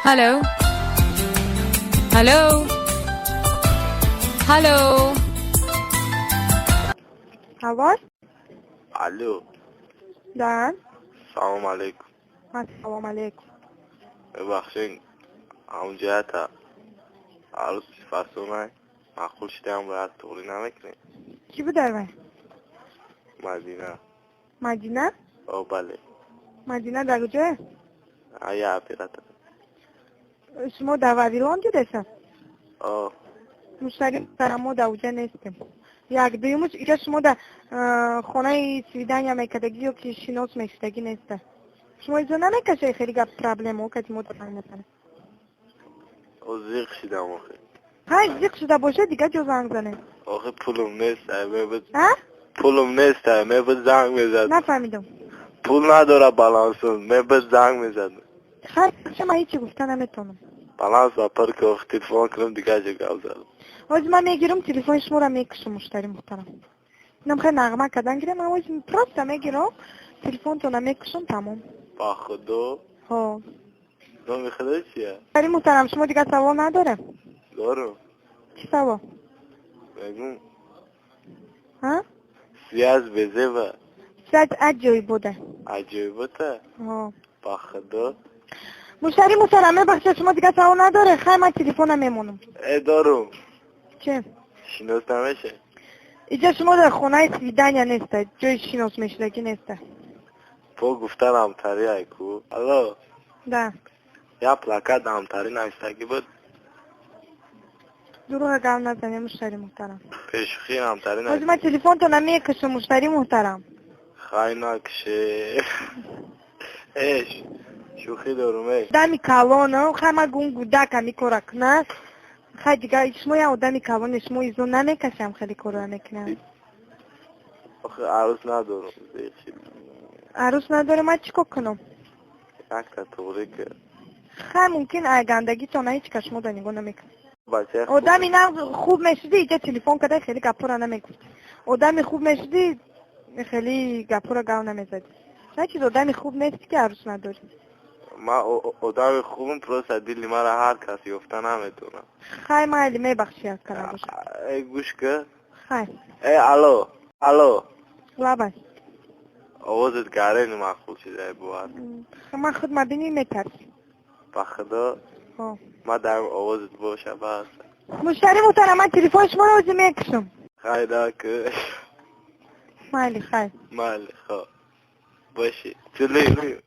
Алло, алло, алло. Алло? Алло. Да. Салом алейкум. Ассалому алейкум. Бибахшед, ҳамҷиҳата арӯси фасонай маъқул шидаам, бояд туғрӣ намекунем? Кӣ будар вай? Мадина. Мадина? О, бале. Мадина дар куҷое? Я оператор. Шумо дар Вавилон дидеса? О. Муштари муҳтарам, мо дар уҷа нестем. Як дуюмуш, иҷа шумо дар хонаи свидания мекардагӣ ё ки шинос мешудагӣ неста. Шумо изо намекашед, хеле гап проблема кати мо занг мезанем. О, зиқ шидам охи. Ҳай, зиқ шуда бошед, дигар ҷо занг занем. Охи, пулум нест, ай мебуд. А? Пулум нест, ай мебуд, занг мезад. Нафаҳмидам. Пул надора балансум, мебуд, занг мезад. Хай, ман ҳечи гуфта наметавонам. Баланс ба пур ки, охи, телефон кунам, дигар ҷо гап задам. Ҳозир ман мегирам, телефони шуморо мекушам, муштари муҳтарам. Инам хеле нағма кардан гирем, ман ҳозир просто мегирам, телефонтонро мекушам, тамом. Ба худо? Ҳо. Номи худо чия? Муштари муҳтарам, шумо дигар савол надорем? Дорум. Чӣ савол? Мегум. А? Связь безеба. Связь аҷоибота. Аҷоибота? Ҳо. Ба худо? Муштари муҳтарам, мебахшед, шумо дигар савол надоре? Хай, ман телефона мемонам. Э, дорум. Че? Шинос намеше? Иҷа шумо дар хонаи свидания неста, ҷои шинос мешудагӣ неста. По гуфтан ҳамтари айку. Алло. Да. Я плакат ҳамтари навиштагӣ буд. Дурӯға гап назанед, муштари муҳтарам. Пешухи ҳамтари. Ҳозир ман телефонтона мекушам, муштари муҳтарам. Хай, накше. Эш, шӯхӣ дорум, э. Одами калон, хай, ман гум гудака микора куна. Хай, дигар шумо як одами калоне, шумо изо намекашам, хеле корро мекунам. Охи, арӯс надорум, зиқ шид. Арӯс надорам, ман чӣ кор кунам? Якта туғрӣ ки. Хай, мумкин ай гандагитона ҳеҷ кас шумо да нигоҳ намекунад. Бачаи хуб. Одами на хуб мешудӣ, иҷа телефон карда хеле гапҳоро намегуфтӣ. Одами хуб мешудӣ, хеле гапҳоро гап намезадӣ. На чиз, одами хуб нестӣ, ки арӯс надорӣ. Ман одами хубам, просто дили маро ҳар кас ёфта наметавонад. Хай, майли, мебахшӣ, акка набошад. Э, гӯш ки. Хай. Э, алло, алло. Лабай. Овозат гарени маъқул шида, бовар. Ман худ мабинӣ, метарсӣ. Ба худо? Ҳо. Ман дар овозат боша, бас. Муштари муҳтарам, ман телефони шуморо ҳозир мекушам. Хай, накуш. Майли, хай. Майли, хоб бошӣ. Тулӣ.